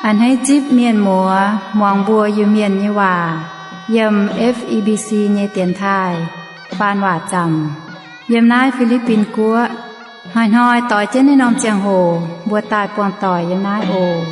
A'hneiv zipv mienh muoz muangx mbuo Iu-Mienh nyei waac yiem F E B C nyei dienx taaih faan waac zaamc, yiem naaiv Fi^li^bin Guoqv. Hnoi-hnoi doix jienv naaiv norm ziangh hoc mbuo daaih buangh doic yiem naaiv oc.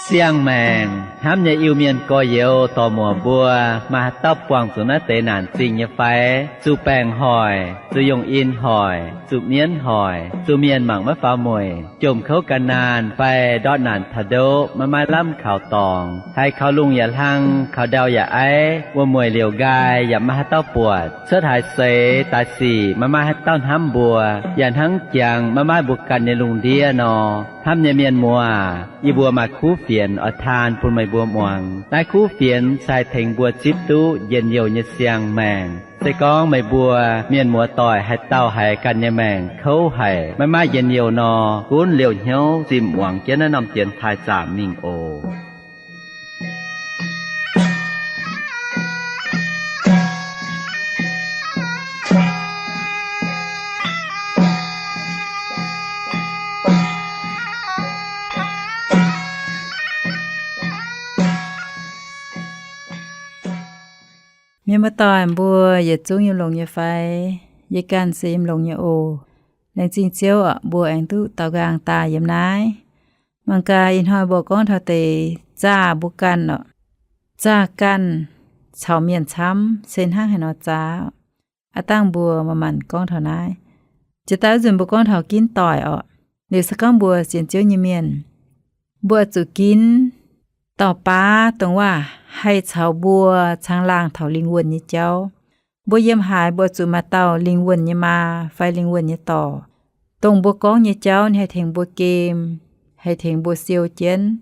Siang-maengc hnamv nyei Iu-Mienh gorx-youz dorc-muoc mbuo, maaih haaix dauh buangh zuqc naaiv deix naanc zingh nyei fai? Zuqc baengc hoic, zuqc yungh in hoic, zuqc mienv hoic, zuqc mienh mangc maiv faaux mueic, jomc kouv gan naanh fai ndortv naanc taux ndoqv maiv maaih lamh kaux dorngx, haiz kaux lungh yaac hlang, kaux ndau yaac aiv, wuom-mueic liouc nqaai yaac maiv maaih haaix dauh buatc, cuotv haaix seix daaih sic maiv maaih haaix dauh hnamv mbuo, yaac hnangv jangx maiv maaih mbuo ganh nyei lungh ndiev nor. Hnamv nyei mienh muoz, yie mbuo maaih kuv fienx oix taan bun meih mbuo muangx. Naaiv kuv fienx se haih tengx mbuo zipv duqv njien-youh nyei siang-maengc. Se gorngv meih mbuo mienh muoz doic haaix dauh haiz ganh nyei maengc kouv haic, maiv maaih njien-youh nor, gunv liouh hnyouv zinh muangx jienv naaiv norm dienx taaih zaamc mingh oc. Mienh muoz-doic mbuo yietc zungv yiem longx nyei fai? Yie ganh se yiem longx nyei oc. Laengz zingh Ziouv oc, mbuo aengx duqv daaux nqaang daaih yiem naaiv. Mangc gaax ih hnoi mbuo gorngv taux deix zaah mbuo ganh oc. Zaah ganh caux mienh camv se hnangv haaix nor zaah. Aav dangh mbuo manc-manc gorngv taux naaiv. Jiex daaih wuov nzunc mbuo gorngv taux ginv doic oc. Liuz se gorngv mbuo sienx Ziouv nyei mienh, mbuo zuqc ginv dauh baav dongh waac haih caux mbuo caangh laangh taux lingh wuonh nyei jauv. Mbuo yiem haaix mbuo zuqc maaih dauh lingh wuonh nyei maa fai lingh wuonh nyei dorc, dongh mbuo gorngv nyei jauv ninh haih tengx mbuo gem, haih tengx mbuo siou jienv.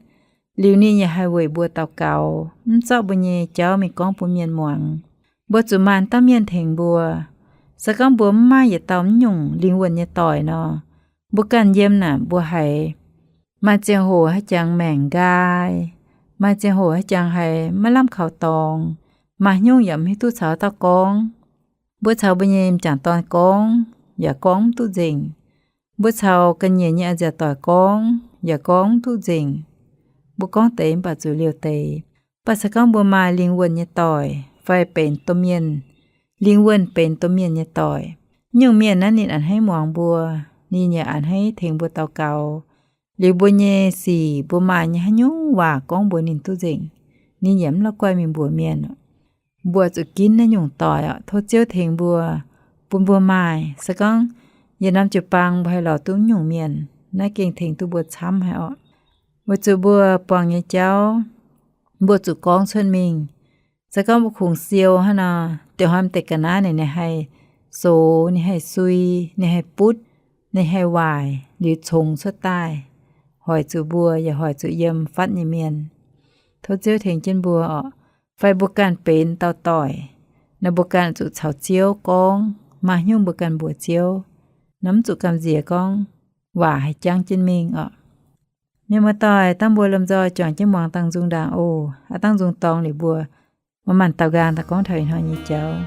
Liuz ninh yaac haih weic mbuo daux gaux, mv zorqv mbuo nyei jauv mingh gorngv bun mienh muangx. Mbuo zuqc maaih dauh mienh tengx mbuo. Se gorngv mbuo mv maaih yietc dauh mv nyungc lingh wuonh nyei doic nor, mbuo ganh yiem naaic mbuo haiz maaih ziangh hoc haaix jangx maengc nqaai, maaih ziangh hoc haaix jangx haiz maiv lamh kaux dorngx, maaih nyungc yaac mv hiuv duqv caux dauh gorngv. Mbuo caux mbuo nyei m'jangc dorn gorngv yaac gorngv mv duqv nzengc. Mbuo caux ga'nyiec nyei a'nziaauc doic gorngv yaac gorngv mv duqv nzengc. Mbuo gorngv deix mv baac zuqc liouh deix. Mv baac se gorngv mbuo maaih lingh wuonh nyei doic fai benx domh mienh, lingh wuonh benx domh mienh nyei doic, nyungc mienh naaiv ninh a'hneiv muangx mbuo, ninh yaac a'hneiv tengx mbuo daux gaux. Liuz mbuo nyei sic, mbuo maaih nyei haaix nyungc waac gorngv mbuox ninh duqv nzengc, ninh yaac mv la'guaih mingh mbuox mienh. Mbuo zuqc ginv naaiv nyungc doic oc. Tov Ziouv tengx mbuo, bun mbuo maaih. Se gorngv yietc norm jiu-baang mbuo haih lorz duqv nyungc mienh, naaiv gengh tengx duqv mbuo camv haic oc. Weic zuqc mbuo buangh nyei jauv, mbuo zuqc gorngv cuotv mingh. Se gorngv mbuo kungx siou hnangv nor, dieh hnoi m'deix ga'naaiv ninh, ninh haih sox, ninh haih sui, ninh haih butv, ninh haih waaic liuz congx cuotv daaih, hoic zuqc mbuo yaac hoic zuqc yiem fatv nyei mienh. Tov Ziouv tengx jienv mbuo oc. Fai mbuo ganh benx dauh doic, naaiv mbuo ganh zuqc caux Ziouv gorngv, maaih nyungc mbuo ganh mbuox Ziouv, naaiv mv zuqc gamh nziex gorngv waac haih jangv jienv mingh oc. Mienh muoz-doic, dangh mbuo lomh nzoih juangc jienv muangx dangh nzung ndaangc oc. Aav dangh nzung dorngx liuz mbuo manc-manc daaux nqaang daaih gorngv taux ih hnoi nyei jauv.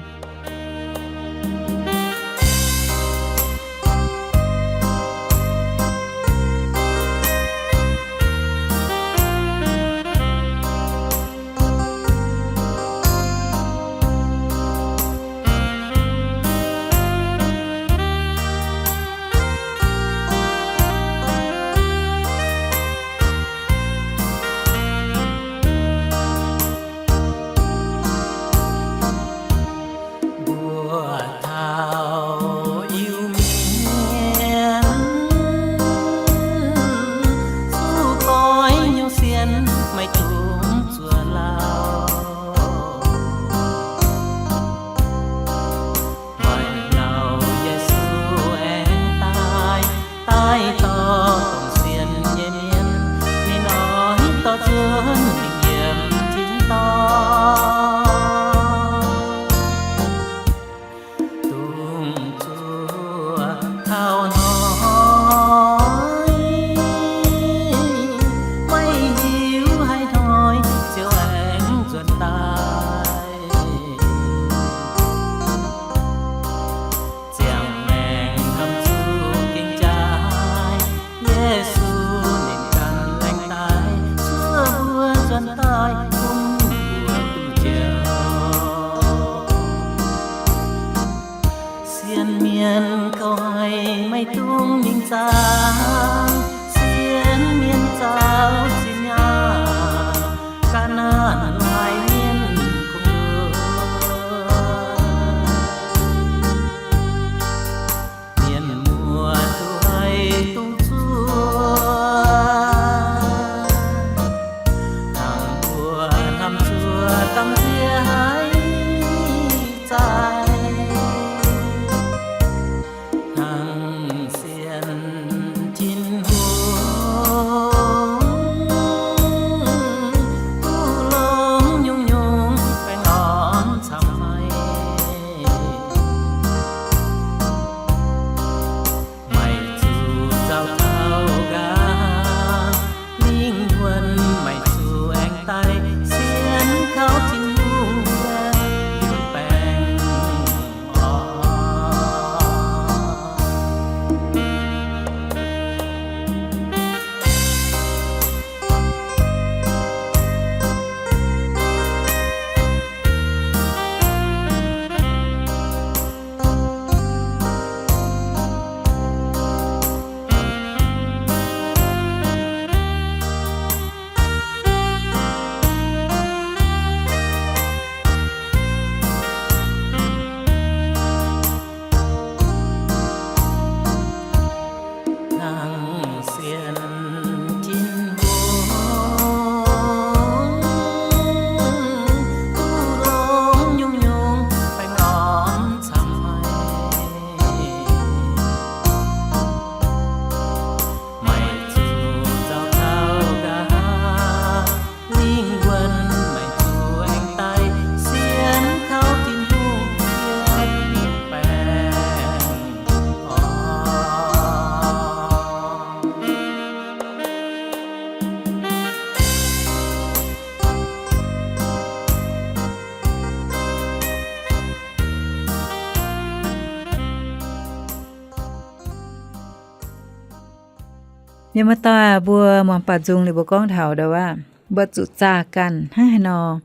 Mienh muoz-doic aac, mbuo muangx baac nzung liuz mbuo gorngv taux ndau wuov, mbuo zuqc zaah ganh hnangv haaix nor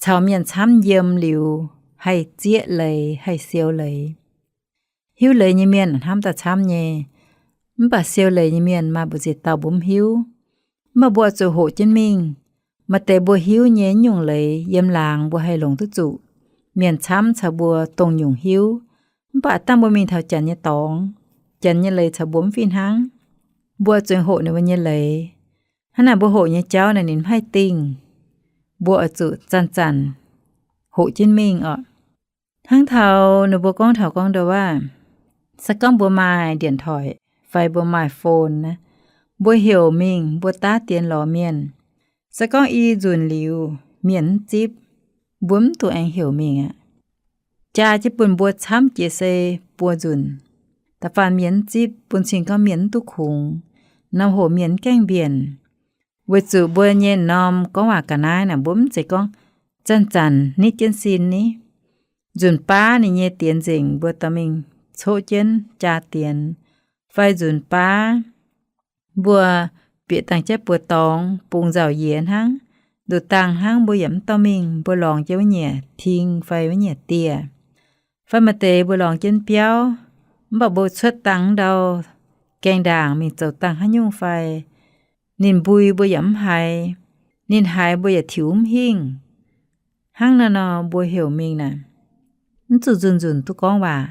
caux mienh camv yiem liuz haih zieqv leiz, haih siou leiz. Hiuv leiz nyei mienh hnamv daaih camv nyei, mv baac siou leiz nyei mienh maaih mbu'ziex dauh mbuo mv hiuv. Mv baac mbuo oix zuqc hoqc jienv mingh. Maaih deix mbuo hiuv nyei nyungc leiz yiem laangz mbuo haih longc duqv zuqc. Mienh camv caux mbuo dongh nyungc hiuv. Mv baac dangh mbuo mingh taux janx nyei dorngx, janx nyei leiz caux mbuo mv fih hnangv. Mbuo zuqc hoqc ninh mbuo nyei leiz. Hnangv naaic mbuo hoqc nyei jauv naaic ninh mv haih dingh. Mbuo oix zuqc zanc-zanc hoqc jienv mingh oc. Hnangv taux ninh mbuo gorngv taux gorngv ndau wuov, se gorngv mbuo maaih điện thoại fai mbuo maaih phone naaic, mbuo heuc mingh mbuo daav dienx lorz mienh. Se gorngv i nzunc liuz mienh mv zipv, mbuo mv dungx aengx heuc mingh aqv. Jaa jienv bun mbuo camv jiex se buo nzunc. Da'faanh mienh mv zipv bun cing gorngv mienh mv duqv kungx, norm hoc mienh mv gaengh mbienc. Weic zuqc mbuo nyei norm gorngv waac ga'naaiv naaic, mbuo mv zeiz gorngv zanc-zanc nitv jienv sin ni. Nzunc baav ninh nyei dienx nzengc mbuo dorh mingh coqv jienv jaa dienx, fai nzunc baav mbuo bieqc dangh jaiv buoz dorngx bungx nzauc yiex hnangv, nduqc dangh hnangv, mbuo yaac mv dorh mingh, mbuo lorngx jienv wuov nyieqc ting fai wuov nyieqc dieh. Fai maaih deix mbuo lorngx jienv biauv, mv baac mbuo cuotv dangh ndau gaengh ndaangc mingh zoux dangh haaix nyungc fai, ninh mbui mbuo yaac mv haiz, ninh haiz mbuo yaac tiux mv hingh. Hnangv naaiv nor mbuo heuc mingh naaic, mv zuqc nzunc-nzunc duqv gorngv waac.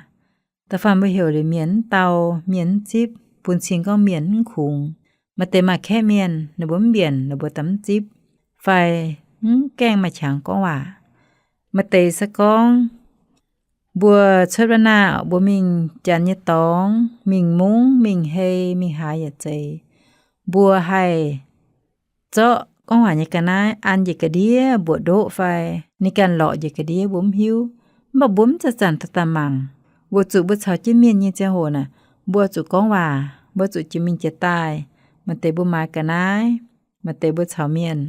Da'faanh mbuo heuc liuz mienh mv dau, mienh mv zipv, bun cing gorngv mienh mv kungx. Maaih deix maaih kaeqv mienh, ninh mbuo mv mbienc, ninh mbuo daaih mv zipv, fai mv gaengh maaih qangx gorngv waac. Maaih deix se gorngv mbuo cuotv wuov naaiv, mbuo mingh janx nyei dorngx, mingh mungv, mingh hei, mingh haaix yaac zeiz, mbuo haih zorqv gorngv waac nyei ga'naaiv an njiec ga'ndiev mbuoqc ndoqv fai ninh ganh lorqc njiec ga'ndiev mbuo mv hiuv. Mv baac mbuo mv zanc-zanc daaih daaih mangc. Weic zuqc mbuo caux jienv mienh nyei ziangh hoc naaic, mbuo zuqc gorngv waac, mbuo zuqc jiex mingh jiex daaih. Maaih deix mbuo maaiz ga'naaiv, maaih deix mbuo caux mienh,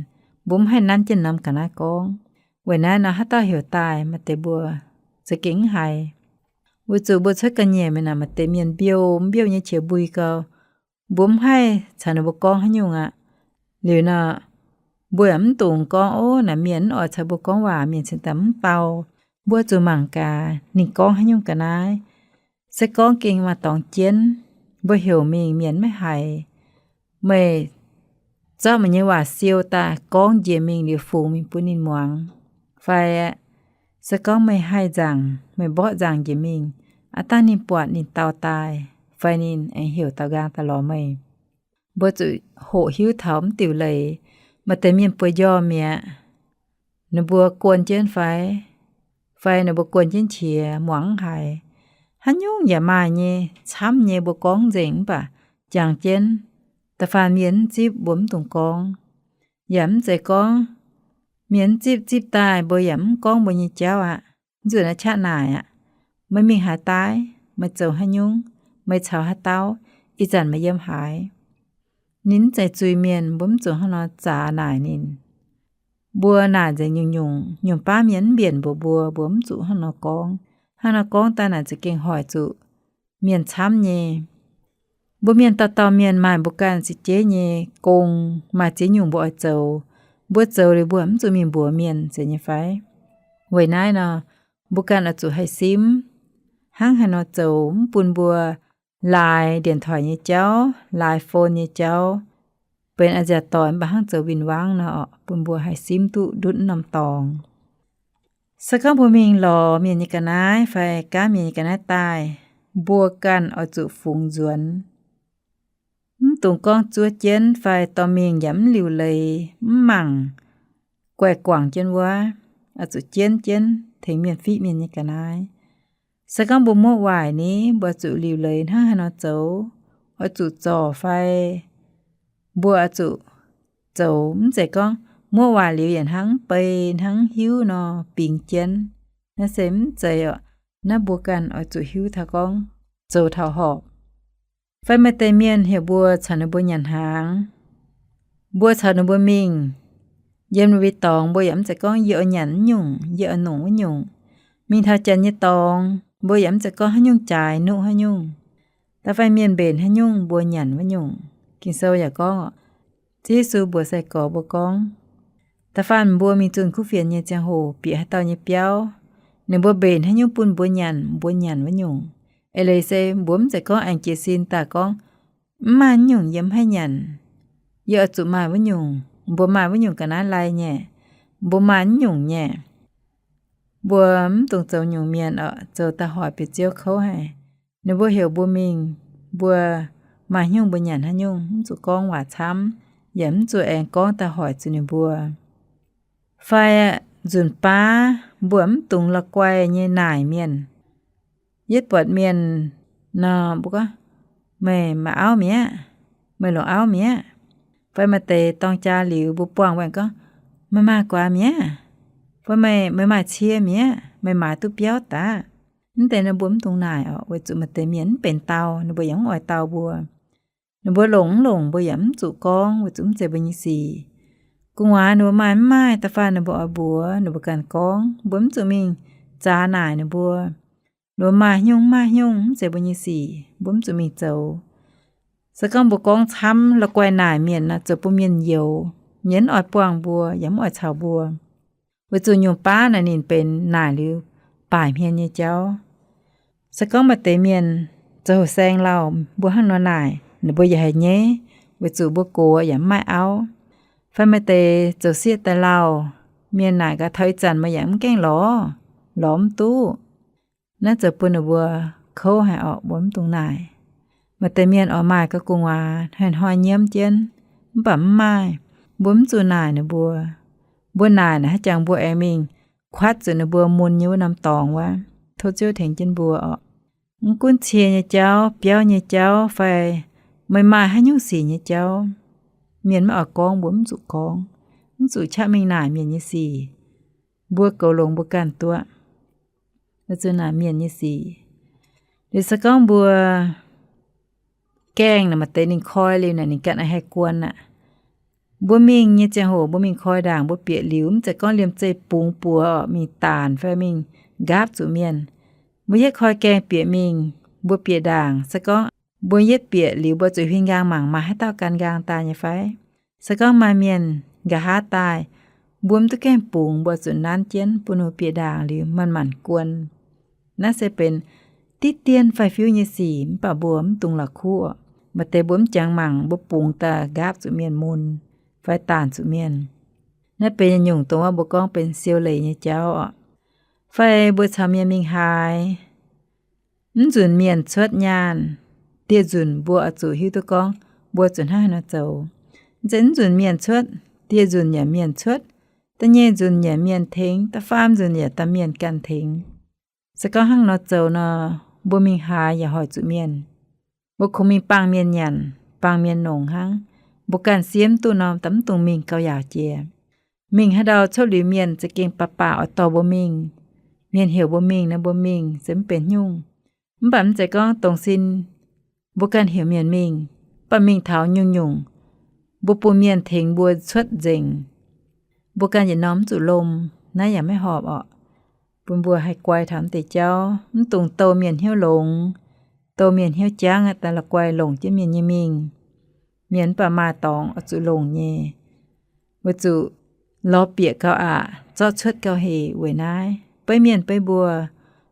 mbuo mv haih nanv jienv norm ga'naaiv gorngv. Weic naaiv nor haaix dauh heuc daaih, maaih deix mbuo za'gengh mv haiz. Weic zuqc mbuo cuotv ga'nyiec mingh naaic, maaih deix mienh mbiouh mv mbiouh nyei qiex mbui gau, mbuo mv haih caux ninh mbuo gorngv haaix nyungc aqv. Liuz nor, mbuo yaac mv dungx gorngv, ov, naaic mienh mv oix caux mbuo gorngv waac, mienh cingx daaih mv dau. Mbuo zuqc mangc gaax ninh gorngv haaix nyungc ga'naaiv. Se gorngv gengh maaih dorngx jienv, mbuo heuc mingh mienh maiv haiz, meih zorqv meih nyei waac siou daaih gorngv njiec mingh liuz fungx mingh bun ninh muangx. Fai se gorngv meih haih nzaangc, meih mborqv nzaangc njiec mingh, aav dangh ninh buatc ninh dau daaih, fai ninh aengx heuc daux nqaang daaih lorz meih. Mbuo zuqc hoqc hiuv taux mv diuc leiz. Maaih deix mienh bueix njormh mi'aqv, ninh mbuo guon jienv fai, fai ninh mbuo guon jienv qiex muangx mv haiz. Haaix nyungc yaac maaih nyei, camv nyei mbuo gorngv nzengc mv baac jangx jienv, da'faanh mienh mv zipv mbuo mv dungx gorngv. Yaac mv zeiz gorngv mienh mv zipv, zipv daaih mbuo yaac mv gorngv mbuo nyei jauv aqv. Nzunc naaiv qaqv naaic aqv, meih mingh haaix daaih, meih zoux haaix nyungc, meih caux haaix dauh, ih zanc meih yiem haaix. Ninh mv zeiz zuiz-mienh, mbuo mv zuqc hnangv nor zaax naaic ninh. Mbuo naaic nzengc nyungc-nyungc, nyungc baav mienh mv mbienc mbuox mbuo, mbuo mv zuqc hnangv nor gorngv. Hnangv nor gorngv daaih naaic za'gengh hoic zuqc mienh camv nyei. Mbuo mienh dauh dauh mienh maaih mbuo ganh ziex jeiv nyei gong, maaih ziex nyungc mbuo oix zoux. Mbuo zoux liuz mbuo mv zuqc mingh mbuox mienh, zeiz nyei fai? Weic naaiv nor, mbuo ganh oix zuqc haih simv hnangv haaix nor zoux mv bun mbuo laaix điện thoại nyei jauv, laaix phone nyei jauv benx a'nziaauc doic mv baac hnangv zoux win-wangv nor, bun mbuo haih simv duqv ndutv norm dorngx. Se gorngv mbuo mingh lorz mienh nyei ga'naaiv fai gaanv mienh nyei ga'naaiv daaih, mbuo ganh oix zuqc fungx nzuonx. Mv dungx gorngv zuov jienv fai dorh mingh yaac mv liuc leiz, mv mangc, guaix-guangc jienv wuov, oix zuqc jienv jienv tengx mienh fiqv mienh nyei ga'naaiv. Se gorngv mbuo muoqv waaic ni, mbuo zuqc liuc leiz hnangv haaix nor zoux, oix zuqc zorc fai mbuo oix zuqc zoux. Mv zeiz gorngv muoqv waaic liuz yaac hnangv bei hnangv hiuv nor bingx jienv. Naaiv se mv zeiz oc. Naaiv mbuo ganh oix zuqc hiuv taux gorngv zoux taux horpc. Fai maaih deix mienh heuc mbuo caux ninh mbuo nyanc hnaangx, mbuo caux ninh mbuo mingh. Yiem ninh mbuo dorngx mbuo yaac mv zeiz gorngv yie oix nyanc wuov nyungc, yie oix nongc wuov nyungc. Mingh taux janx nyei dorngx mbuo yaac mv zeiz gorngv haaix nyungc jaaix nuqv haaix nyungc. Da'faanh mienh mbenc haaix nyungc mbuo nyanc wuov nyungc. Ging-Sou yaac gorngv, Ziouv Yesu mbuox sai-gorx mbuo gorngv, da'faanh mbuo mingh zunh kuv fienx nyei ziangh hoc bieqc haaix dauh nyei biauv, ninh mbuo mbenc haaix nyungc bun mbuo nyanc, mbuo nyanc wuov nyungc. Eix leiz se mbuo mv zeiz gorngv aengx jiez sin daaih gorngv, mv maaih nyungc yie mv haih nyanc. Yie oix zuqc maaih wuov nyungc. Mbuo maaih wuov nyungc ga'naaiv lai nyei, mbuo maaih wuov nyungc nyei. Mbuo mv dungx zoux nyungc mienh oc, zoux daaih hoic bieqc Ziouv kouv haic. Ninh mbuo heuc mbuo mingh, mbuo maaih nyungc mbuo nyanc haaix nyungc, mv zuqc gorngv waac camv, yaac mv zuqc aengx gorngv daaih hoic zuqc ninh mbuo. Fai nzunc baav mbuo mv dungx la'guaih nyei naaic mienh. Yietv buatc mienh nor, mbuo gorngv, meih maaih auv mi'aqv, meih longc auv mi'aqv. Fai maaih deix dorng jaa liuz mbuo buangh wuov gorngv, meih maaih guaax mi'aqv, fai meih, meih maaih cie mi'aqv, meih maaiz duqv biauv daaih. Mv deix nor mbuo mv dungx naaic oc, weic zuqc maaih deix mienh mv benx dau, ninh mbuo yaac mv oix dau mbuo. Ninh mbuo longc mv longc mbuo yaac mv zuqc gorngv, weic zuqc mv zeiz mbuo nyei sic. Gu'nguaaz ninh mbuo maaih mv maaih, da'faanh ninh mbuo oix mbuox ninh mbuo ganh gorngv, mbuo mv zuqc mingh zaax naaic ninh mbuo. Ninh mbuo maaih nyungc mv maaih nyungc, mv zeiz mbuo nyei sic, mbuo mv zuqc mingh zoux. Se gorngv mbuo gorngv camv, la'guaih naaic mienh nor, zoux bun mienh youx, mienh mv oix buangh mbuo, yaac mv oix caux mbuo. Weic zuqc nyungc baav naaic ninh benx naaic liuz baaic hmien nyei jauv. Se gorngv maaih deix mienh zoux saeng lauh, mbuo hnangv nor naaic, ninh mbuo yaac haiz nyaiv, weic zuqc mbuo gox yaac mv maaih auv. Fai maaih deix zoux sieqv daaih lauh, mienh naaic gaax taux ih zanc meih yaac mv gaengh lorz, lorz mv duqv. Naaiv zoux bun ninh mbuo kouv haic orqc, mbuo mv dungx naaic. Maaih deix mienh oix maaih ga'gu'nguaaz hnoi-hnoi nyiemv jienv, mv baac mv maaih, mbuo mv zuqc naaic ninh mbuo. Mbuo naaic naaic haaix jangx mbuo aengx mingh kuatv zuqc ninh mbuo mun nyei wuov norm dorngx wuov. Tov Ziouv tengx jienv mbuo orqc. Mv gunv cie nyei jauv, biauv nyei jauv, fai meih maaih haaix nyungc sic nyei jauv, mienh maiv oix gorngv, mbuo mv zuqc gorngv, mv zuqc qaqv mingh naaic mienh nyei sic. Mbuo goux longx mbuo ganh duqv. Weic zuqc naaic mienh nyei sic. Liuz se gorngv mbuo gaengh naaic maaih deix ninh koi liuz naaic ninh ganh haih guon aqv. Mbuo mingh nyei ziangh hoc mbuo mingh koi ndaangc mbuo bieqc liuz, mv zeiz gorngv liemh zeih bungx buoz mingh daanc fai mingh nqaapv zuqc mienh. Mbuo yietv koi gaengh bieqc mingh, mbuo bieqc ndaangc, se gorngv mbuo yietv bieqc liuz mbuo zuqc huin nqaang mangc maaih haaix dauh gan nqaang daaih nyei fai? Se gorngv maaih mienh nqa'haav daaih, mbuo mv duqv gaengh bungx, mbuo zuqc nanv jienv bun ninh bieqc ndaangc liuz manc-manc guon. Naaiv se benx diqv dien fai fiuv nyei sic, mv baac mbuo mv dungx la'kuqv. Maaih deix mbuo mv jangx mangc, mbuo bungx daaih nqaapv zuqc mienh mun fai daanc zuqc mienh. Naaiv benx nyungc dongh wuov mbuo gorngv benx siou leiz nyei jauv oc. Fai mbuo caux mienh mingh haaix, mv nzunc mienh cuotv nyaanh, dieh nzunc mbuo oix zuqc hiuv duqv gorngv mbuo zuqc hnangv haaix nor zoux. Mv zeiz mv nzunc mienh cuotv, dieh nzunc yaac mienh cuotv, da'nyeic nzunc yaac mienh tengx, da'faam nzunc yaac da'mienh ganh tengx. Se gorngv hnangv nor zoux nor, mbuo mingh haaix yaac hoic zuqc mienh. Mbuo kungx mingh bangh mienh nyanc, bangh mienh longc hnangv. Mbuo ganh siev mv duqv norm daaih mv dungx mingh gauh yaauc jiex. Mingh haaix ndau cuotv liuz mienh za'gengh baac baac oix dorh mbuo mingh. Mienh heuc mbuo mingh nor mbuo mingh se mv benx nyungc. Mv baac mv zeiz gorngv dongh sin mbuo ganh heuc mienh mingh, mv baac mingh taux nyungc-nyungc, mbuo bun mienh tengx mbuo cuotv nzengc. Mbuo ganh yietc norm mv zuqc lomh, naaiv yaac maiv horpc orqc. Bun mbuo haih guai taux mv deix jauv, mv dungx douh mienh hnyouv longx, douh mienh hnyouv jangv aqv, daaih la'guaih longc jienv mienh nyei mingh. Mienh mv baac maaih dorngx oix zuqc longc nyei, weic zuqc lorz bieqc gauh aqc, zorqv cuotv gauh hec weic naaiv. Beiv mienh beiv mbuo,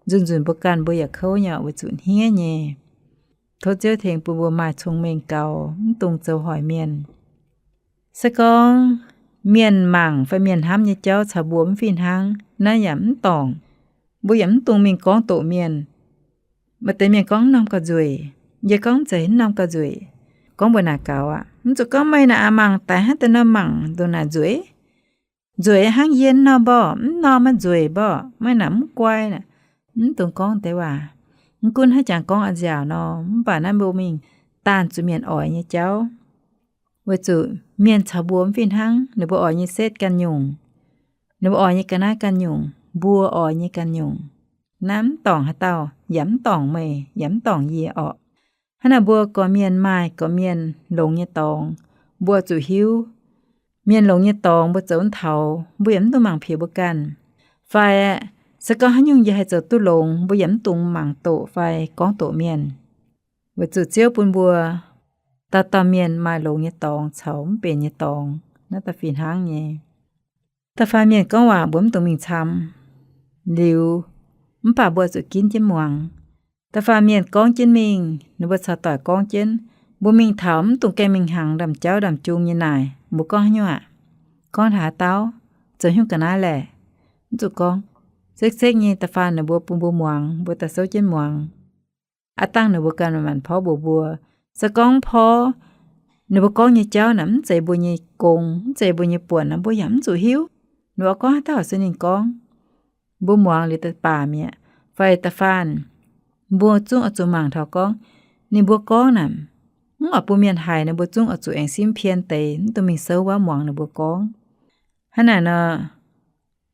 nzunc-nzunc mbuo ganh mbuo yaac kouv nyei weic zuqc hniev nyei. Tov Ziouv tengx bun mbuo maaih cong-mengh gaux, mv dungx zoux hoic mienh. Se gorngv mienh mangc fai mienh hnamv nyei jauv caux mbuo mv fih hnangv, naaiv yaac mv dorngc. Mbuo yaac mv dungx mingh gorngv doqc mienh. Maaih deix mienh gorngv, Mv norm gauh nzueic. Yie gorngv, Zeiz mv norm gauh nzueic. Gorngv mbuo naaic gaux aqv. Mv zuqc gorngv, Meih naaic aqc mangc daaih hnangv deix norm mangc ndongc naaic nzueic. Nzueic hnangv yie norm mborqv, mv norm maiv nzueic mborqv, meih naaic mv guai naaic. Mv dungx gorngv deix waac. Mv gunv haaix jangx gorngv a'nziaauc nor, mv baac naaiv mbuo mingh daanh zuqc mienh oix nyei jauv. Weic zuqc mienh caux mbuo mv fih hnangv, ninh mbuo oix nyei setv ganh nyungc, ninh mbuo oix nyei ga'naaiv ganh nyungc, mbuo oix nyei ganh nyungc. Naaiv mv dorngc haaix dauh, yaac mv dorngc meih, yaac mv dorngc yie orqc. Hnangv naaic mbuo gorqv-mienh maaih gorqv-mienh longx nyei dorngx, mbuo zuqc hiuv. Mienh longx nyei dorngx mbuo zoux mv taux, mbuo yaac mv dungx mangc piex mbuo ganh. Fai se gorngv haaix nyungc yie haih zoux duqv longx, mbuo yaac mv dungx mangc doqc fai gorngv doqc mienh. Weic zuqc Ziouv bun mbuo Dauh dauh mienh maaih longx nyei dorngx caux mv benx nyei dorngx. Naaiv da'fih hnangv nyei. Da'faanh mienh gorngv waac mbuo mv dungx mingh camv. Liuz, mv baac mbuo zuqc ginv jienv muangx. Da'faanh mienh gorngv jienv mingh, ninh mbuo caux doic gorngv jienv, mbuo mingh taux mv dungx gaengh mingh hnaangx ndaamv-jauv ndaamv-jung nyei naaic, mbuo gorngv haaix nyungc aqv? Gorngv haaix dauh? Zoux hnyouv ga'naaiv laeh? Mv zuqc gorngv. Sekv-sekv nyei da'faanh ninh mbuo bun mbuo muangx, mbuo daaih souv jienv muangx. Aav dangh ninh mbuo ganh manc-manc porv mbuox mbuo. Se gorngv porv ninh mbuo gorngv nyei jauv naaic mv zeiz mbuo nyei gong, mv zeiz mbuo nyei buonc nor, mbuo yaac mv zuqc hiuv. Ninh mbuo gorngv haaix dauh se ninh gorngv, mbuo muangx liuz daaih baac mi'aqv. Fai da'faanh mbuo zungv oix zuqc mangc taux gorngv, ninh mbuo gorngv naaic, mv oix bun mienh haiz, ninh mbuo zungv oix zuqc aengx simv pien deix, mv dungx mingh souv wuov muangx ninh mbuo gorngv. Hnangv naaic nor,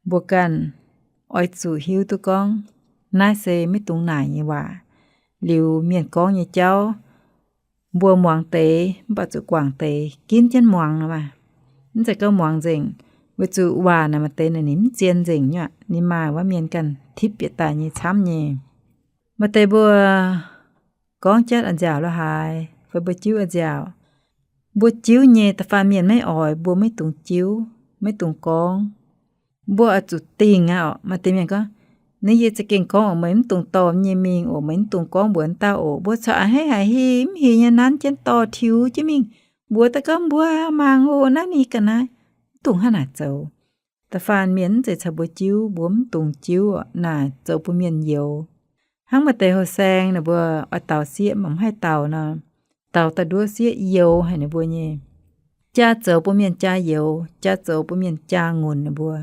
mbuo ganh oix zuqc hiuv duqv gorngv, naaiv se maiv dungx naaic nyei waac. Liuz mienh gorngv nyei jauv, mbuo muangx deix mv baac zuqc guangc deix, ginv jienv muangx nor maah. Mv zeiz gorngv muangx nzengc, weic zuqc waac naaic maaih deix naaic ninh mv zien nzengc nyei aqv. Ninh maaih wuov mienh ganh tipv bieqc daaih nyei camv nyei. Maaih deix mbuo gorngv jatv a'nziaauc lo haaix, fai mbuo jiuv a'nziaauc. Mbuo jiuv nyei da'faanh mienh maiv oix, mbuo maiv dungx jiuv, maiv dungx gorngv. Mbuo oix zuqc dingh aqv orqc. Maaih deix mienh gorngv, naaiv yie za'gengh gorngv oc, meih mv dungx dorh nyei mingh oc, meih mv dungx gorngv mbuox dauh oc. Mbuo corc a'hneiv haic, hih mv hih nyei nanv jienv dorh tiux jienv mingh. Mbuox daaih gorngv mbuo mangc oc, naaiv ninh ga'naaiv. Mv dungx hnangv naaic zoux. Da'faanh mienh mv zeiz caux mbuo jiuv, mbuo mv dungx jiuv orqc, naaic zoux bun mienh youx. Hnangv maaih deix houh saeng ninh mbuo oix daux sieqv mv baac mv haih daux nor, daux daaih nduov sieqv youx haic ninh mbuo nyei. Jaa zoux bun mienh jaa youx, jaa zoux bun mienh jaa ngunc ninh mbuo.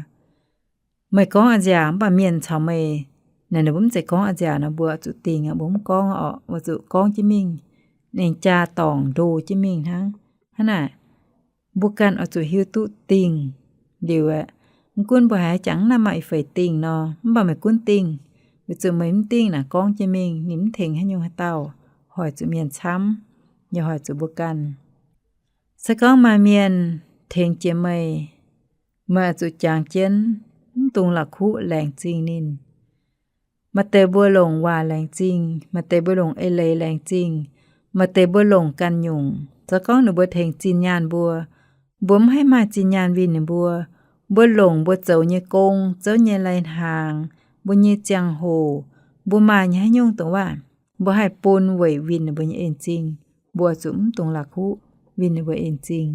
Meih gorngv a'nziaauc mv baac mienh caux meih, naaic ninh mbuo mv zeiz gorngv a'nziaauc nor, mbuo zuqc dingh aqv, mbuo mv gorngv orqc, mbuo zuqc gorngv jienv mingh, ninh jaa dorngc ndo jienv mingh hnangv. Hnangv naaic, mbuo ganh oix zuqc hiuv duqv dingh liuz aeqv, mv gunv mbuo haiz jangx naaiv maaih ih feix dingh nor, mv baac meih gunv dingh, weic zuqc meih mv dingh naaic gorngv jienv mingh ninh mv tengx haaix nyungc haaix dauh, hoic zuqc mienh camv, yaac hoic zuqc mbuo ganh. Se gorngv maaih mienh tengx jiex meih, meih oix zuqc jangx jienv, mv dungx la'kuqv laengz zingh ninh. Maaih deix mbuo longc waac laengz zingh, maaih deix mbuo longc eix leiz laengz zingh, maaih deix mbuo longc ganh nyungc. Se gorngv ninh mbuo tengx zinh nyaanh mbuo, mbuo mv haih maaih zinh nyaanh winh ninh mbuo. Mbuo longc mbuo zoux nyei gong, zouv nyei lai-hnaangx, mbuo nyei ziangh hoc, mbuo maaih nyei haaix nyungc dongh waac, mbuo haih bun weic winh ninh mbuo nyei en-zingh. Mbuo zuqc mv dungx la'kuqv winh ninh mbuo en-zingh.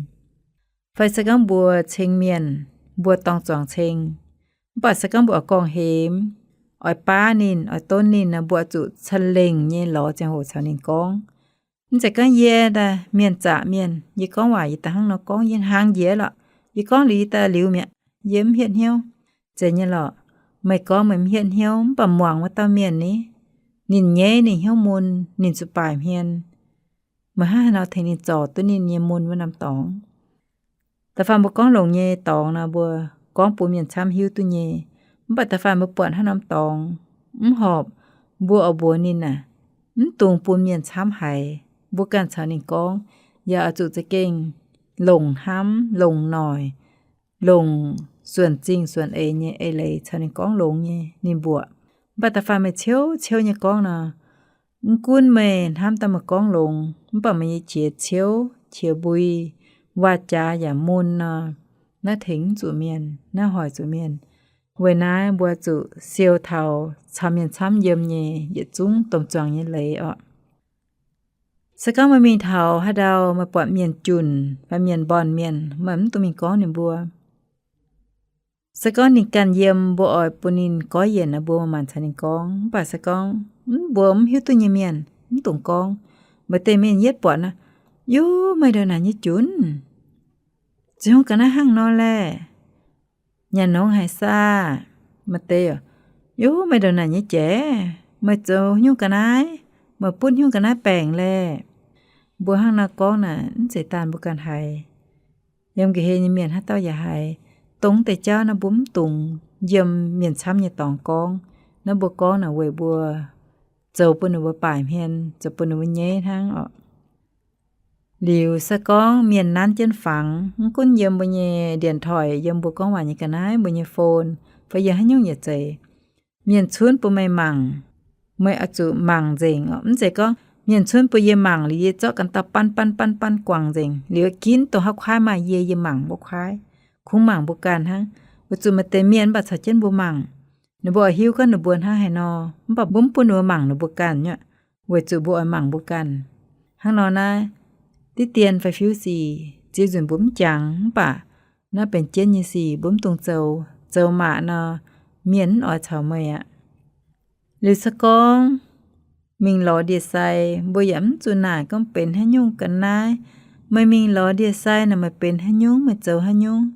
Fai se gorngv mbuo ceng mienh, mbuo dorng zuangx ceng, mv baac se gorngv mbuo oix gorngv-hemx, oix baav ninh, oix donv ninh nor, mbuo zuqc ca'lengc nyei lorz ziangh hoc caux ninh gorngv. Mv zeiz gorngv yie daaih mienh zaqc mienh, yie gorngv waac yie daaih hnangv nor gorngv, yie hnaangx njiec lorqc, yie gorngv liuz yie daaih liuz mi'aqv, yie mv hietv hnyouv. Zeiz nyei lorqc. Meih gorngv meih mv hietv hnyouv, mv baac muangx wuov dauh mienh ni, ninh nyeiv, ninh hnyouv mun, ninh zuqc baaic hmien. Meih hnangv haaix nor tengx ninh zorc duqv ninh nyei mun wuov norm dorngx? Da'faanh mbuo gorngv longx nyei dorngx nor, mbuo gorngv bun mienh camv hiuv duqv nyei. Mv baac da'faanh mbuo buatc haaix norm dorngx mv horpc, mbuo oix mbuox ninh aah, mv dungx bun mienh camv haiz. Mbuo ganh caux ninh gorngv, yaac oix zuqc za'gengh longc hnamv, longc noic, longc suonc zingh suonc eix nyei eix leiz caux ninh gorngv longx nyei ninh mbuoqc. Mv baac da'faanh meih ciouv ciouv nyei gorngv nor, mv gunv meih hnamv daaih meih gorngv longx, mv baac meih nyei qiex ciouv, qiex mbui, waac-jaax yaac mun nor, naaiv tengx mv zuqc mienh, naaiv hoic zuqc mienh. Weic naaiv mbuo zuqc siou taux caux mienh camv yiem nyei yietc zungv domh zuangx nyei leiz orqc. Se gorngv meih mingh taux haaix ndau meih buatc mienh junc fai mienh mbornh mienh, meih mv dungx mingh gorngv ninh mbuo. Se gorngv ninh ganh yiem, mbuo oix bun ninh goiv yienc nor, mbuo manc-manc caux ninh gorngv. Mv baac se gorngv mv, mbuo mv hiuv duqv nyei mienh, mv dungx gorngv. Maaih deix mienh yietv buatc nor, Yov, meih ndongc naaic nyei junc, zoux hnyouv ga'naaiv hnangv nor laeh. Nyanc nongx haic saah? Maaih deix, Yov, meih ndongc naaic nyei jaiv, meih zoux hnyouv ga'naaiv, meih butv hnyouv ga'naaiv baengc laeh. Mbuo hnangv nor gorngv naaic, mv zeiz daan mbuo ganh haiz. Yiem ga'hlen nyei mienh haaix dauh yaac haiz. Dongh deix jauv naaiv mbuo mv dungx yiem mienh camv nyei dorngx gorngv. Naaiv mbuo gorngv naaic weic mbuo zoux bun ninh mbuo baaic hmien, zoux bun ninh mbuo nyeiv hnangv orqc. Liuz se gorngv mienh nanv jienv fangx, mv gunv yiem mbuo nyei điện thoại, yiem mbuo gorngv waac nyei ga'naaiv, mbuo nyei phone, fai yiem haaix nyungc yietc zeiz, mienh cunv bun meih mangc, meih oix zuqc mangc nzengc orqc. Mv zeiz gorngv Mienh cunv bun yie mangc liuz, yie zorqv ganh dauh ban ban ban ban guangc nzengc. Liuz ginv dongh haaix kuaaiv maaih yie, yie mangc mbuo kuaaiv, kungx mangc mbuo ganh hnangv. Weic zuqc maaih deix mienh mv baac caux jienv mbuo mangc, ninh mbuo oix hiuv gorngv ninh mbuo hnangv haaix nor, mv baac mbuo mv bun ninh mbuo mangc ninh mbuo ganh nyei, weic zuqc mbuo oix mangc mbuo ganh. Hnangv nor naaiv, diqv dien fai fiuv sic ziex nzunc mbuo mv jangx, mv baac naaiv benx jienv nyei sic, mbuo mv dungx zoux. Zoux maac nor, mienh mv oix caux meih aqv. Liuz se gorngv mingh lorz ndie sai, mbuo yaac mv zuqc naaic gorngv benx haaix nyungc ga'naaiv. Meih mingh lorz ndie sai naaic, meih benx haaix nyungc, meih zoux haaix nyungc,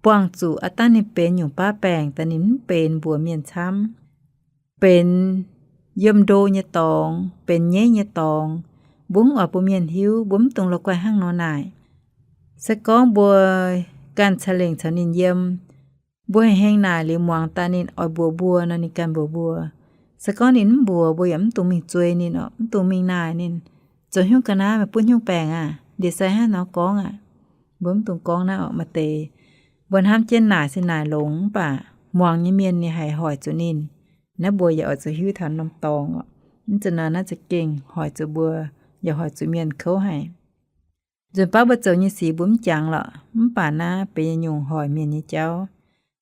buangh zuqc aav dangh ninh benx nyungc baav baengc daaih, ninh mv benx mbuox mienh camv. Benx yiem ndo nyei dorngx, benx nyeiv nyei dorngx, mbuo mv oix bun mienh hiuv, mbuo mv dungx la'guaih hnangv nor naaic. Se gorngv mbuo ganh ca'lengc caux ninh yiem, mbuo hengx hengx naaic liuz muangx daaih ninh oix mbuox mbuo nor, ninh ganh mbuox mbuo. Se gorngv ninh mv mbuox, mbuo yaac mv dungx mingh zuei ninh orqc, mv dungx mingh naaic ninh, zoux haaix nyungc ga'naaiv, meih butv haaix nyungc baengc aqv, ndie sai hnangv haaix nor gorngv aqv. Mbuo mv dungx gorngv naaiv orqc. Maaih deix mbuo hnamv jienv naaic se naaic longx, mv baac muangx nyei mienh ninh haiz hoic zuqc ninh. Naaiv mbuo yaac oix zuqc hiuv taux norm dorngx orqc. Mv zeiz nor naaiv za'gengh hoic zuqc mbuo, yaac hoic zuqc mienh kouv haic. Nzunc baav mbuo zoux nyei sic mbuo mv jangx lorqc, mv baac naaiv benx yietc nyungc hoic mienh nyei jauv.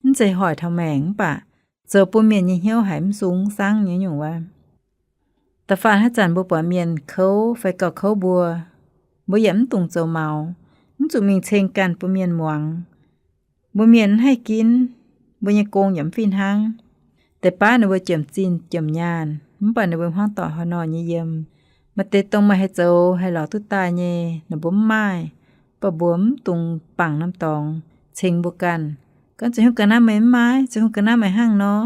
Mv zeiz hoic taux maengc, mv baac zoux bun mienh nyei hnyouv haiz mv sung mv sang nyei nyungc wuov. Da'faanh haaix zanc mbuo buatc mienh kouv fai gauh kouv mbuo, mbuo yaac mv dungx zoux maux, mv zuqc mingh ceng ganh bun mienh muangx. Mbuo mienh mv haih ginv, mbuo nyei gong yaac mv fih hnangv. Deix baav ninh mbuo jomc zinh jomc nyaanh, mv baac ninh mbuo hmuangv doic haaix nor nyei yiem. Maaih deix dongh meih haih zoux haih lorz duqv daaih nyei, ninh mbuo mv maaih, mv baac mbuo mv dungx bangc norm dorngx ceng mbuo ganh. Gorngv zoux haaix nyungc ga'naaiv meih mv maaih, zoux haaix nyungc ga'naaiv meih hnangv nor,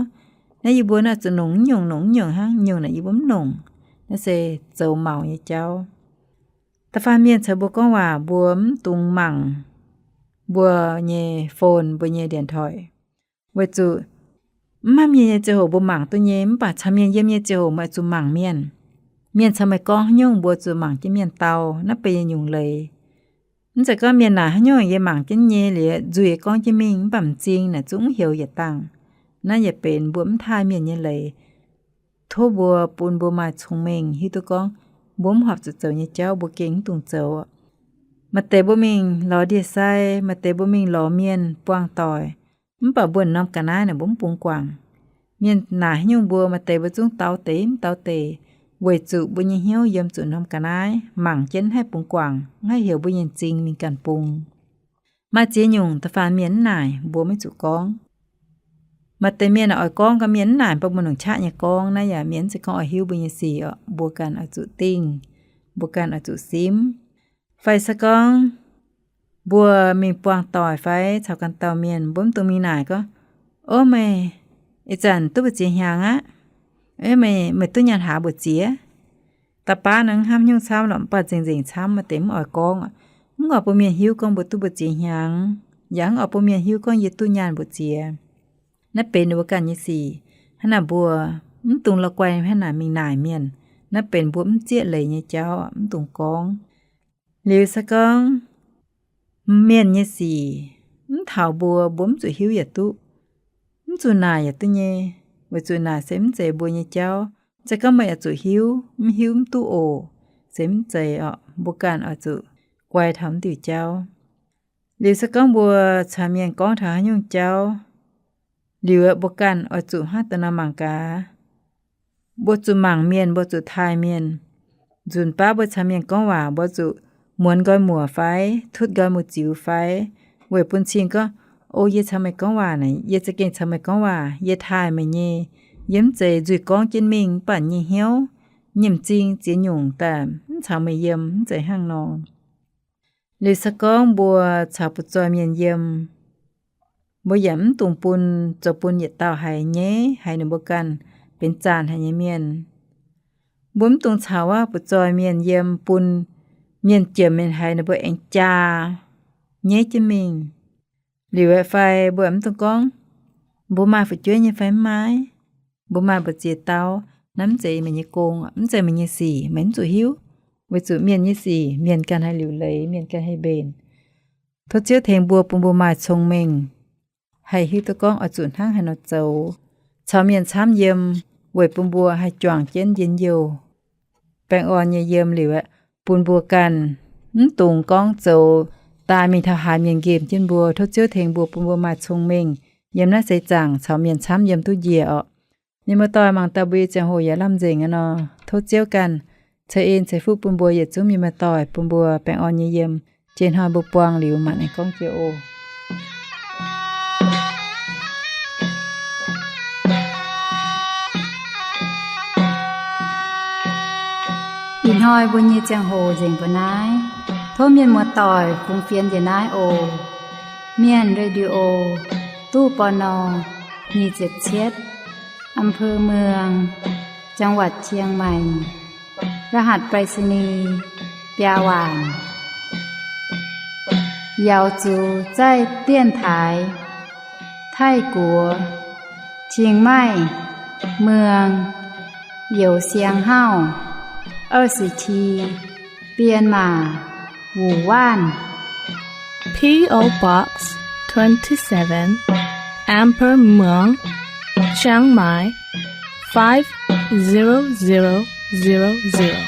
naaiv yie mbuo naaiv zuqc nongc mv nyungc, nongc mv nyungc hnangv, nyungc naaic yie mbuo mv nongc. Naaiv se zoux maux nyei jauv. Da'faanh mienh caux mbuo gorngv waac, mbuo mv dungx mangc mbuo nyei phone, mbuo nyei điện thoại, weic zuqc mv maaih mienh nyei ziangh hoc mbuo mangc duqv nyei, mv baac caux mienh yiem nyei ziangh hoc meih zuqc mangc mienh. Mienh caux meih gorngv haaix nyungc mbuo zuqc mangc jienv mienh dau. Naaiv benx yietc nyungc leiz. Mv zeiz gorngv mienh naaic haaix nyungc yie mangc jienv nyei liuz nzuih gorngv jienv mingh, mv baac m'zing naaic zungv heuc yietc dangh. Naaiv yaac benx mbuo mv taaih mienh nyei leiz. Tov mbuo bun mbuo maaih cong-mengh hiuv duqv gorngv mbuo mv horpc zuqc zoux nyei jauv mbuo gengh mv dungx zoux. Maaih deix mbuo mingh lorz ndie-sai, maaih deix mbuo mingh lorz mienh buangh doic, mv baac mbuo norm ga'naaiv naaic mbuo mv bungx guangc. Mienh naaic haaix nyungc mbuo, maaih deix mbuo zungv dau deix mv dau deix, weic zuqc mbuo nyei hnyouv yiem zuqc norm ga'naaiv, mangc jienv haih bungx guangc, haih heuc mbuo nyei m'zing mingh ganh bungx. Maaih ziex nyungc da'faanh mienh mv naaic mbuo maiv zuqc gorngv. Maaih deix mienh oix gorngv, gorngv mienh mv naaic mbuo maiv nongc qaqv nyei gorngv. Naaiv yaac mienh mv zeiz gorngv oix hiuv mbuo nyei sic orqc. Mbuo ganh oix zuqc dingh, mbuo ganh oix zuqc simv. Fai se gorngv mbuo mingh buangh doic fai caux ganh dauh mienh, mbuo mv dungx mingh naaic gorngv, Ov, meih ih zanc duqv mbu'ziex hnyangx aqv? Meih, meih duqv nyaanh hlaax mbu'ziex? Da'baav naaiv hnamv haaix nyungc camv lorqc, mv baac nzengc nzengc camv, maaih deix mv oix gorngv. Mv oix bun mienh hiuv gorngv mbuo duqv mbu'ziex hnyangx, yaac mv oix bun mienh hiuv gorngv yie duqv nyaanh mbu'ziex. Naaiv benx ninh mbuo ganh nyei sic. Hnangv naaic mbuo mv dungx la'guaih hnangv naaic mingh naaic mienh. Naaiv benx mbuo mv zieqv leiz nyei jauv, mv dungx gorngv. Liuz se gorngv mienh nyei sic mv taux mbuo, mbuo mv zuqc hiuv yaac duqv, mv zuqc naaic yaac duqv nyei, weic zuqc naaic se mv zeiz mbuo nyei jauv. Mv zeiz gorngv meih oix zuqc hiuv, mv hiuv mv duqv oc, se mv zeiz orqc. Mbuo ganh oix zuqc guai taux mv diuh jauv. Liuz se gorngv mbuo caux mienh gorngv taux haaix nyungc jauv, liuz mbuo ganh oix zuqc hnangv da'nor mangc gaax. Mbuo zuqc mangc mienh, mbuo zuqc taaih mienh. Nzunc baav mbuo caux mienh gorngv waac, mbuo zuqc muonz nqoi muoc fai, tutv nqoi muoz-ziux fai, weic bun cing gorngv, O, yie caux meih gorngv waac naaic, yie za'gengh caux meih gorngv waac, yie taaih meih nyei. Yie mv zeiz nzuih gorngv jienv mingh, mv baac nyei hnyouv, nyei m'zing ziex nyungc daaih mv caux meih yiem, mv zeiz hnangv nor. Liuz se gorngv mbuo caux butv-zoih mienh yiem, mbuo yaac mv dungx bun, zoux bun yietc dauh haiz nyeiv, haiz ninh mbuo ganh benx zaanc haic nyei mienh. Mbuo mv dungx caux wuov butv-zoih mienh yiem bun mienh jiem mienh haiz ninh mbuo aengx jaa nyeiv jienv mingh. Liuz fai mbuo mv dungx gorngv, Mbuo maaih fu'jueiv nyei fai mv maaih? Mbuo maaih mbu'ziex dauh? Naaiv mv zeiz meih nyei gong, mv zeiz meih nyei sic, meih mv zuqc hiuv. Weic zuqc mienh nyei sic mienh ganh haih liuc leiz, mienh ganh haih mbenc. Tov Ziouv tengx mbuo, bun mbuo maaih cong-mengh, haih hiuv duqv gorngv oix zuqc hnangv haaix nor zoux caux mienh camv yiem, weic bun mbuo haih juangc jienv njien-youh. baengh orn nyei yiem liuz aeqv, bun mbuo ganh mv dungx gorngv zoux daaih mingh taux haaix mienh nqemh jienv mbuo. Tov Ziouv tengx mbuo, bun mbuo maaih cong-mengh yiem naaiv seix zaangc caux mienh camv yiem duqv njiec orqc. Mienh muoz-doic, mangc daaih mbuo nyei ziangh hoc yaac lamh nzengc aqv nor, tov Ziouv ganh ceix en ceix fuqv bun mbuo yietc zungv mienh muoz-doic, bun mbuo baengh orn nyei yiem. Jiex hnoi mbuo buangh liuz maanc aengx gorngv jiex oc. Ih hnoi mbuo nyei ziangh hoc nzengc mbuo naaiv. Tov mienh muoz-doic fungx fienx njiec naaiv oc. Mienh Radio, ตู้ ปณ. nyic ziepc cietv, อำเภอเมือง จังหวัดเชียงใหม่ รหัสไปรษณีย์ biaa waanc. Yaauz zuqc zaih dienx taaix Taiv-Guoqv, Qing Maih, Mueng, Youz Siang Hauv, 二十七, Bienh Maac, Wuc Waanv. P O Box twenty-seven, Emperor Muang, Chiang Mai, five zero zero zero zero.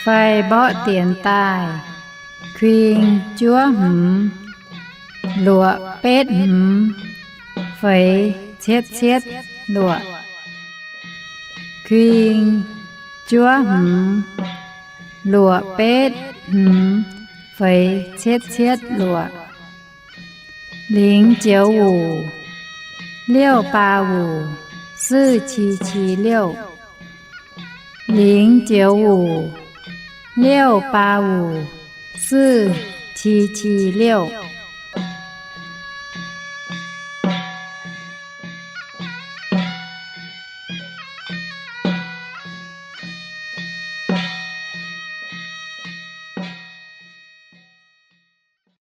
Fai mborqv dienx daaih, kuing juov hmz, luoqc betv hmz, feix cietv cietv luoqc. Kuing juov hmz, luoqc betv hmz, feix cietv cietv luoqc. 零九五六八五四七七六. 零九五六八五四七七六.